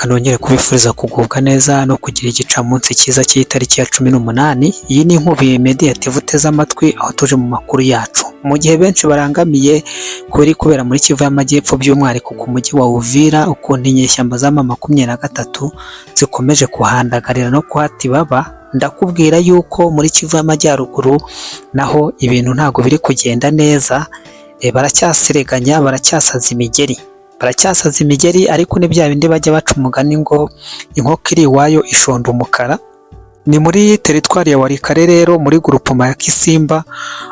Reka nongere kubifuriza kugubwa neza no kugira igicamunsi cyiza cy'itariki ya 18. Iyi ni Inkubi Media TV uteze amatwi, aho tuje mu makuru yacu. Mu gihe benshi barangamiye kuri kubera muri Kivu y'Amajyepfo, by'umwihariko ku mujyi wa Uvira, ukuntu inyeshyamba za M23 zikomeje kuhandagarira no kuhata ibaba, ndakubwira yuko muri Kivu y'Amajyaruguru naho ibintu ntabwo biri kugenda neza. Baracyasereganya, baracyasaza imigeri, baracyasaza imigeri, ariko ni bya bindi bajya baca umugani ngo inkoko iri iwayo ishonda umukara. Ni muri teritwari ya Walikale rero, muri groupement ya Kisimba,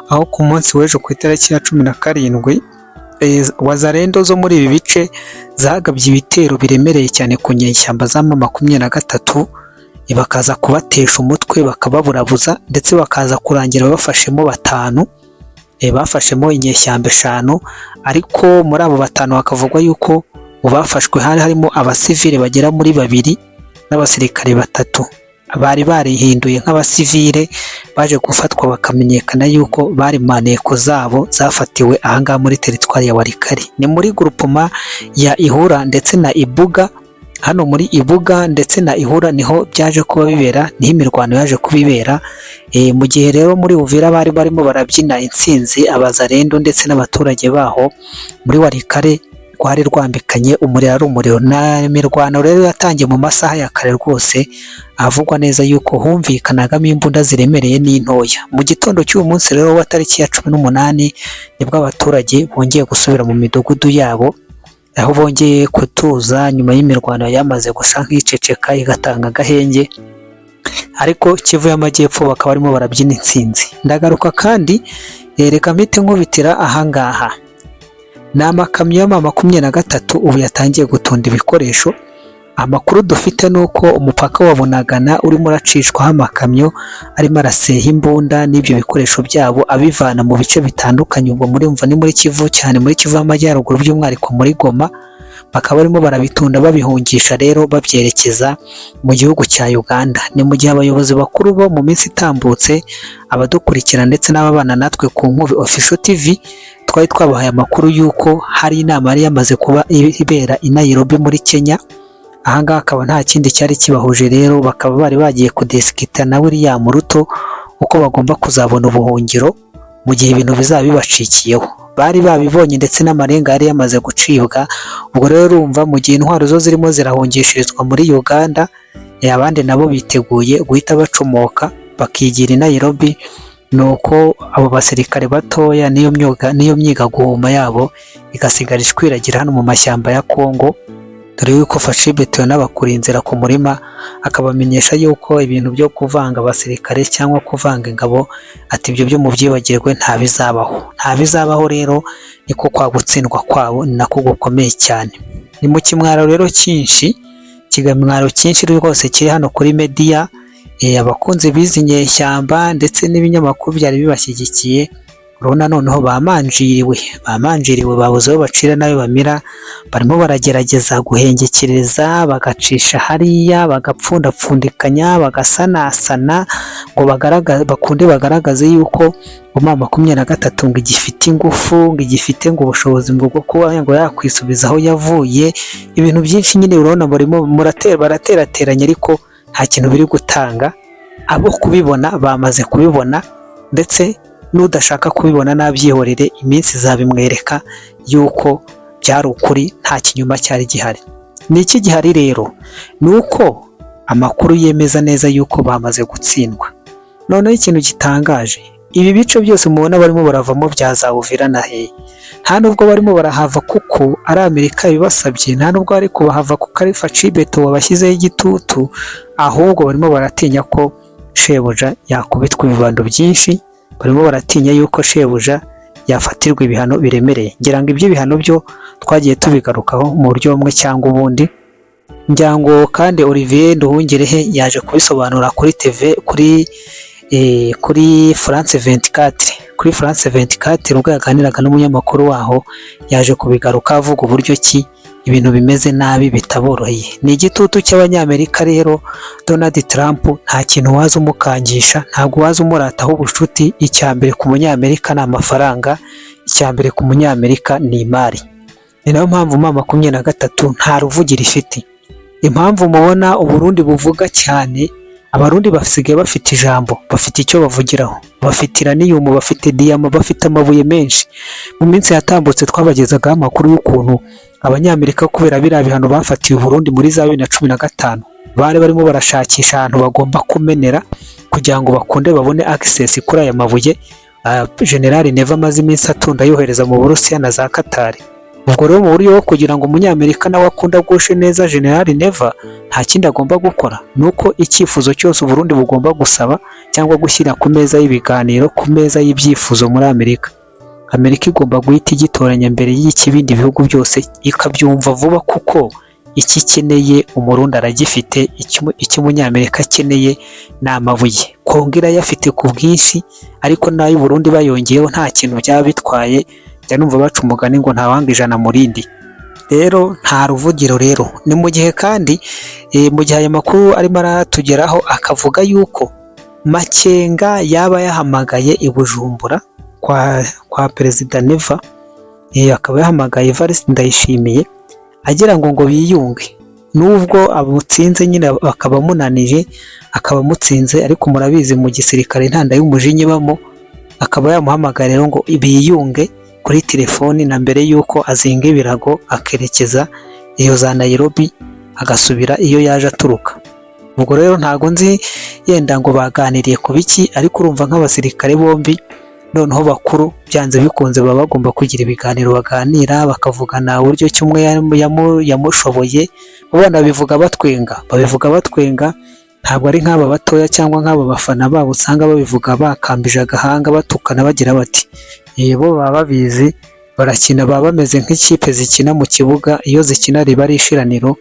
aho ku munsi w'ejo ku itariki ya 17 Wazalendo zo muri ibi bice zagabye ibitero biremereye cyane ku nyeshyamba za M23, bakaza kubatesha umutwe, bakababurabuza, ndetse bakaza kurangira bafashemo batanu, bafashemo inyeshyamba eshanu. Ariko muri abo batanu hakavugwa yuko mu bafashwe hari harimo abasivile bagera muri babiri n'abasirikare batatu bari barihinduye nk'abasivile, baje gufatwa bakamenyekana yuko bari maneko zabo zafatiwe ahangaha muri teritwari ya Walikale. Ni muri groupement ya Ihura ndetse na Ibuga. Hano muri Ibuga ndetse na Ihura niho byaje kuba bibera, niho imirwano yaje kubibera. Mu gihe rero muri Uvira bari barimo barabyina intsinzi Abazalendo ndetse n'abaturage baho, muri Walikale rwari rwambikanye umuriro ari umuriro. Na imirwano rero yatangiye mu masaha ya kare rwose, avugwa neza yuko humvikanagamo imbunda ziremereye n'intoya. Mu gitondo cy'uyu munsi rero wa tariki ya 18 nibwo abaturage bongeye gusubira mu midugudu yabo, aho bongeye kutuza nyuma y'imirwano yamaze gusa nk'iceceka igatanga agahenge. Ariko Kivu y'Amajyepfo bakaba barimo barabyina intsinzi. Ndagaruka kandi, reka mpite nkubitira ahangaha. Ni amakamyo ya M23 ubu yatangiye gutunda ibikoresho. Amakuru dufite ni uko umupaka wa Bunagana urimo uracishwaho amakamyo arimo araseha imbunda n'ibyo bikoresho byabo, abivana mu bice bitandukanye. Ubwo murumva ni muri Kivu cyane, muri Kivu y'Amajyaruguru, by'umwihariko muri Goma. Bakaba barimo barabitunda babihungisha rero, babyerekeza mu gihugu cya Uganda. Ni mu gihe abayobozi bakuru bo mu minsi itambutse, abadukurikira ndetse n'ababana natwe ku Nkubi Official TV, twari twabahaye amakuru y'uko hari inama yari yamaze kuba ibera i Nairobi muri Kenya. Ahangaha akaba nta kindi cyari kibahuje rero, bakaba bari bagiye kudisikita na William Ruto uko bagomba kuzabona ubuhungiro mu gihe ibintu bizaba bibacikiyeho. Bari babibonye ndetse n'amarenga yari yamaze gucibwa. Ubwo rero urumva, mu gihe intwaro zo zirimo zirahungishirizwa muri Uganda, abandi nabo biteguye guhita bacomoka bakigira i Nairobi. Nuko abo basirikare batoya n'iyo myuga n'iyo myigaguhuma yabo igasigara ishwiragira hano mu mashyamba ya Kongo, dore yuko Fatshi Béton n'abakura inzira ku murima, akabamenyesha yuko ibintu byo kuvanga abasirikare cyangwa kuvanga ingabo, ati ibyo byo mubyibagirwe, nta bizabaho, nta bizabaho. Rero niko kwa gutsindwa kwabo ni nako gukomeye cyane. Ni mu kimwaro rero cyinshi, ikimwaro cyinshi rwose kiri hano kuri media. Abakunzi b'izi nyeshyamba ndetse n'ibinyamakuru byari bibashyigikiye, urabona noneho bamanjiriwe, bamanjiriwe, babuze aho bacira n'ayo bamira. Barimo baragerageza guhengekereza, bagacisha hariya, bagapfundapfundikanya, bagasanasana ngo bagaragaze, bakunde bagaragaze yuko M23 ngo igifite ingufu, ngo igifite ngo ubushobozi ngo bwo kuba ngo yakwisubiza aho yavuye. Ibintu byinshi nyine urabona barimo muratera, baraterateranya, ariko nta kintu biri gutanga. Abo kubibona bamaze kubibona, ndetse n'udashaka kubibona nabyihorere, iminsi izabimwereka yuko byari ukuri, nta kinyoma cyari gihari. Ni iki gihari rero? Ni uko amakuru yemeza neza yuko bamaze gutsindwa. Noneho ikintu gitangaje, ibi bice byose mubona barimo baravamo bya za Uvira na hehe, nta nubwo barimo barahava kuko ari Amerika ibibasabye, nta nubwo bari kubahava kuko ari Fatshi Béton wabashyizeho igitutu, ahubwo barimo baratinya ko shebuja yakubitwa ibibando byinshi, barimo baratinya yuko shebuja yafatirwa ibihano biremereye. Ngira ngo ibyo bihano byo twagiye tubigarukaho mu buryo bumwe cyangwa ubundi. Ngira ngo kandi Olivier Nduhungirehe yaje kubisobanura kuri TV, kuri France 24, kuri France 24 ubwo yaganiraga n'umunyamakuru waho, yaje kubigaruka avuga uburyo ki ibintu bimeze nabi bitaboroheye. Ni igitutu cy'Abanyamerika rero. Donald Trump nta kintu waza umukangisha, ntabwo waza umurataho ubucuti. Icya mbere ku Munyamerika ni amafaranga, icya mbere ku Munyamerika ni imari. Ni nayo mpamvu M23 nta ruvugiro ifite. Impamvu mubona Uburundi buvuga cyane, Abarundi basigaye bafite ijambo, bafite icyo bavugiraho, bafite uranium, bafite diyama, bafite amabuye menshi. Mu minsi yatambutse twabagezagaho amakuru y'ukuntu Abanyamerika, kubera biriya bihano bafatiye Uburundi muri za 2015, bari barimo barashakisha ahantu bagomba kumenera kugira ngo bakunde babone access kuri aya mabuye General Neva amaze iminsi atunda yohereza mu Burusiya na za Katari. Ubwo rero mu buryo bwo kugira ngo Umunyamerika nawe akunde agushe neza General Neva, nta kindi agomba gukora ni uko icyifuzo cyose Uburundi bugomba gusaba cyangwa gushyira ku meza y'ibiganiro, ku meza y'ibyifuzo muri Amerika, Amerika igomba guhita igitoranya mbere y'ikibindi bihugu byose, ikabyumva vuba, kuko icyo ikeneye Umurundi aragifite. Icyo Umunyamerika akeneye ni amabuye. Kongo irayafite ku bwinshi, ariko n'ay'u Burundi bayongeyeho nta kintu byaba bitwaye. Njya numva baca umugani ngo ntawanga ijana mu rindi. Rero nta ruvugiro. Rero ni mu gihe kandi mu gihe aya makuru arimo aratugeraho akavuga yuko Makenga yaba yahamagaye i Bujumbura kwa Perezida Neva, akaba yahamagaye Evariste Ndayishimiye agira ngo biyunge, nubwo amutsinze nyine akaba amunanije, akaba amutsinze, ariko murabizi mu gisirikare ntanda y'umujinya ibamo. Akaba yamuhamagara rero ngo biyunge kuri telefoni na mbere y'uko azinga ibirago akerekeza iyo za Nairobi, agasubira iyo yaje aturuka. Ubwo rero ntago nzi yenda ngo baganiriye ku biki, ariko urumva nk'abasirikare bombi noneho bakuru, byanze bikunze baba bagomba kugira ibiganiro baganira, bakavugana uburyo ki umwe yamushoboye. Ubona babivuga batwenga, babivuga batwenga, ntabwo ari nk'aba batoya cyangwa nk'aba bafana babo usanga babivuga bakambije agahanga, batukana, bagira bati bo baba babizi, barakina, baba bameze nk'ikipe zikina mu kibuga. Iyo zikina riba ari ishiraniro,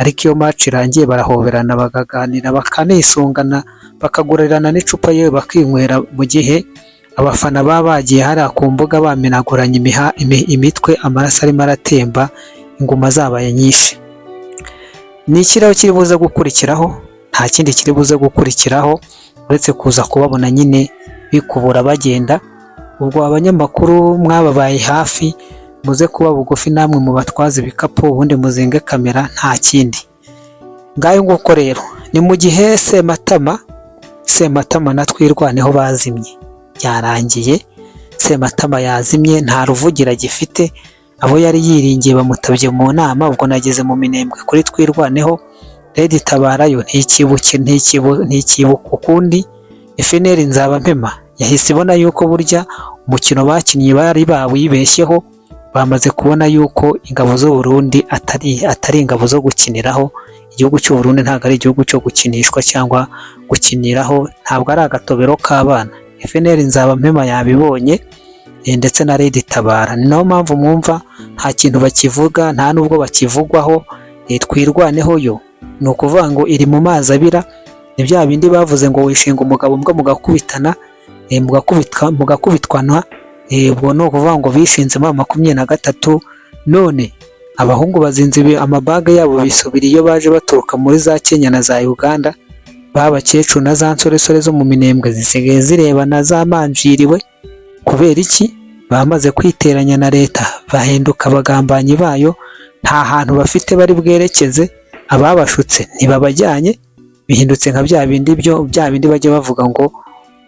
ariko iyo match irangiye barahoberana, bakaganira, bakanisungana, bakagurirana n'icupa, yewe bakinywera, mu gihe abafana baba bagiye hariya ku mbuga bamenaguranye imitwe, amaraso arimo aratemba, inguma zabaye nyinshi. Ni ikiraho kiri buze gukurikiraho? Nta kindi kiri buze gukurikiraho uretse kuza kubabona nyine bikubura bagenda. Ubwo abanyamakuru mwababaye hafi, muze kuba bugufi namwe mubatwaze ibikapu, ubundi muzinge kamera, nta kindi. Ngayo nguko. Rero ni mu gihe Sematama na Twirwaneho bazimye, byarangiye. Sematama yazimye, nta ruvugira agifite, abo yari yiringiye bamutabye mu nama. Ubwo nageze mu Minembwe kuri Twirwaneho. Red Tabara yo ntikibuke, ntikibuka ukundi. FNL Nzaba Mpema yahise ibona yuko burya umukino bakinnye bari bawibeshyeho. Bamaze kubona yuko ingabo z'u Burundi atari ingabo zo gukiniraho. Igihugu cy'u Burundi ntabwo ari igihugu cyo gukinishwa cyangwa gukiniraho, ntabwo ari agatobero k'abana. FNL Nzaba Mpema yabibonye, ndetse na Red Tabara. Ni nayo mpamvu mwumva nta kintu bakivuga, nta nubwo bakivugwaho. Twirwaneho yo ni ukuvuga ngo iri mu mazi abira. Ni bya bindi bavuze ngo wishinga umugabo mbwa mugakubitana, mugakubitwana. Ubwo ni ukuvuga ngo bishinzemo 23, none abahungu bazinze amabaga yabo, bisubira iyo baje baturuka muri za Kenya na za Uganda. Ba bakecuru na za nsoresore zo mu Minembwe zisigaye zirebana zamanjiriwe. Kubera iki? Bamaze kwiteranya na leta, bahinduka abagambanyi bayo, nta hantu bafite bari bwerekeze, ababashutse ntibabajyanye. Bihindutse nka bya bindi byo bya bindi bajya bavuga ngo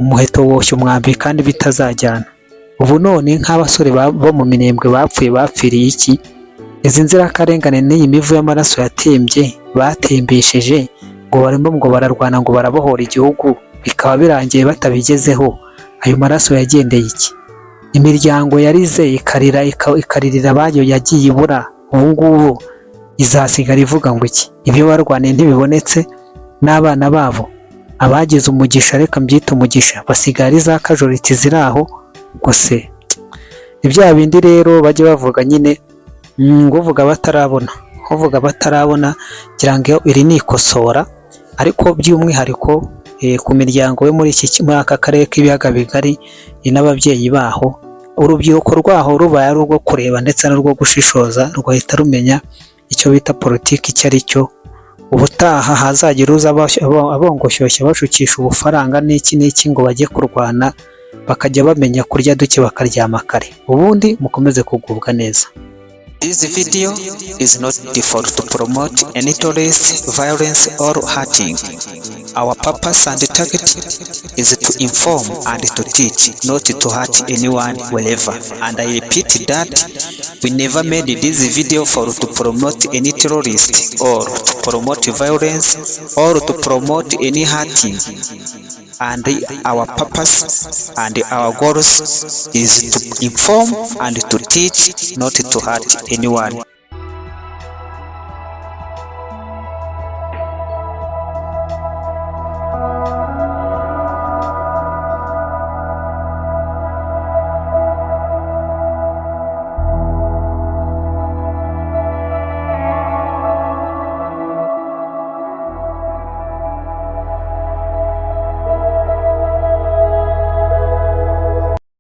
umuheto woshya umwambi kandi bitazajyana. Ubu none nk'abasore bo mu Minembwe bapfuye, bapfiriye iki? Izi nzirakarengane n'iyi mivu y'amaraso yatembye, batembesheje ngo barimo ngo bararwana, ngo barabohora igihugu, bikaba birangiye batabigezeho, ayo maraso yagendeye iki? Imiryango yarize ikarira, ikaririra abayo yagiye ibura, ubu ngubu izasigara ivuga ngo iki? Ibyo barwaniye ntibibonetse, n'abana babo abagize umugisha, reka mbyite umugisha, basigaye ari za casualty ziri aho gusa. Ni bya bindi rero bajya bavuga nyine ngo uvuga batarabona, uvuga batarabona. Ngira ngo iri ni ikosora, ariko by'umwihariko ku miryango yo muri aka karere k'ibiyaga bigari n'ababyeyi baho. Urubyiruko rwaho rubaye ari urwo kureba ndetse n'urwo gushishoza, rugahita rumenya icyo bita politiki icyo ari cyo. Ubutaha hazagira uza abongoshyushya, bashukisha ubufaranga n'iki n'iki ngo bajye kurwana, bakajya bamenya kurya duke bakaryama kare, ubundi mukomeze kugubwa neza. This video is not for to promote any terrorist, violence or hurting. Our purpose and target is to inform and to teach, not to hurt anyone wherever. And I repeat that we never made this video for to promote any terrorist or to promote violence or to promote any hurting. And our purpose and our goals is to inform and to teach, not to hurt anyone.